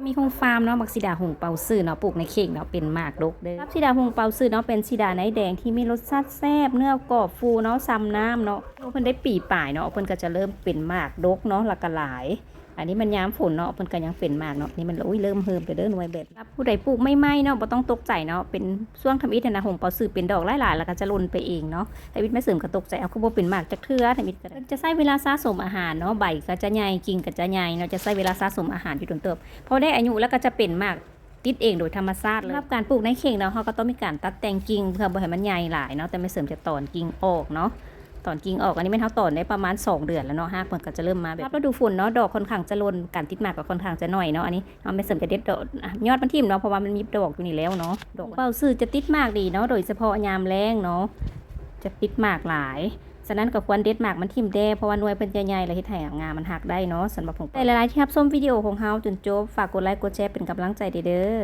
ມີໂຮງຟາມເນາະ ໝາກສີດາຫົງເປົາຊື່ເນາະ ປູກໃນເຂ່ງເນາະ ເປັນໝາກດົກເດີ. ສຳລັບສີດາຫົງເປົາຊື່ເນາະ ເປັນສີດາໃນແດງທີ່ມີລົດຊາດແຊບ ເນື້ອກອບ ຟູເນາະ ຊຳນ້ຳເນາະ. ເພິ່ນໄດ້ປີປາຍເນາະ ເພິ່ນກໍຈະເລີ່ມເປັນໝາກດົກເນາະ ແລ້ວກໍຫຼາຍ. ອັນນີ້ມັນຍາມຝົນເນາະ ເພິ່ນກໍຍັງເປັນໝາກເນາະ. ນີ້ມັນ ໂອ້ຍ ເລີ່ມເຮີມແລ້ວເດີ ໜ່ວຍແບບ ຜູ້ໃດປູກໃໝ່ໆເນາະ ບໍ່ຕ້ອງຕົກໃຈເນາະ ເປັນຊ່ວງທຳອິດຫັ້ນນະ ຫົງເປົາຊື່ເປັນດອກຫຼາຍໆ ແລ້ວກໍຈະຫຼົ່ນໄປເອງເນາະ. ທຳອິດແມ່ເສີມກໍຕົກໃຈ ເອົາ ຄືບໍ່ເປັນໝາກຈັກເທື່ອ ທຳອິດກໍໄດ້. ເພິ່ນຈະໃຊ້ເວລາສະສົມອາຫານເນາະ ໃບກໍຈະໃຫຍ່ ກິ່ງກໍຈະໃຫຍ່ເນາະ ຈະໃຊ້ເວລາສະສົມອາຫານຢູ່ດົນເຕີບ. ພໍໄດ້ອາຍຸແລ້ວກໍຈະເປັນໝາກຕິດເອງໂດຍທຳມະຊາດເລີຍ. ສຳລັບການປູກໃນເຂ່ງເນາະ ເຮົາກໍຕ້ອງມີການຕັດແຕ່ງກິ່ງ ເພື່ອບໍ່ໃຫ້ມັນໃຫຍ່ຫຼາຍເນາະ. ແຕ່ແມ່ເສີມຈະຕອນກິ່ງອອກເນາະ ຕອນກິ່ງອອກ. ອັນນີ້ແມ່ນເຮົາຕອນໄດ້ປະມານສອງເດືອນແລ້ວເນາະ ຮາກເພິ່ນກໍຈະເລີ່ມມາແບບ ສຳລັບລະດູຝົນເນາະ ດອກຄ່ອນຂ້າງຈະຫຼົ່ນ ການຕິດໝາກກໍຄ່ອນຂ້າງຈະໜ້ອຍເນາະ. ອັນນີ້ ເຮົາແມ່ເສີມຈະເດັດດອກ ອະ ຍອດມັນຖິ້ມເນາະ ເພາະວ່າມັນມີດອກຢູ່ນີ້ແລ້ວເນາະ. ດອກເປົາຊື່ຈະຕິດໝາກດີເນາະ ໂດຍສະເພາະຍາມແລ້ງເນາະ ຈະຕິດໝາກຫຼາຍ. ສະນັ້ນກໍຄວນເດັດໝາກມັນຖິ້ມແດ່ ເພາະວ່າໜ່ວຍເພິ່ນຈະໃຫຍ່ ແລະ ເຮັດໃຫ້ງາມັນຫັກໄດ້ເນາະ. ສຳລັບຂອງ ໃຈຫຼາຍໆທີ່ຮັບຊົມວິດີໂອຂອງເຮົາຈົນຈົບ ຝາກກົດໄລກົດແຊເປັນກຳລັງໃຈແດ່ເດີ.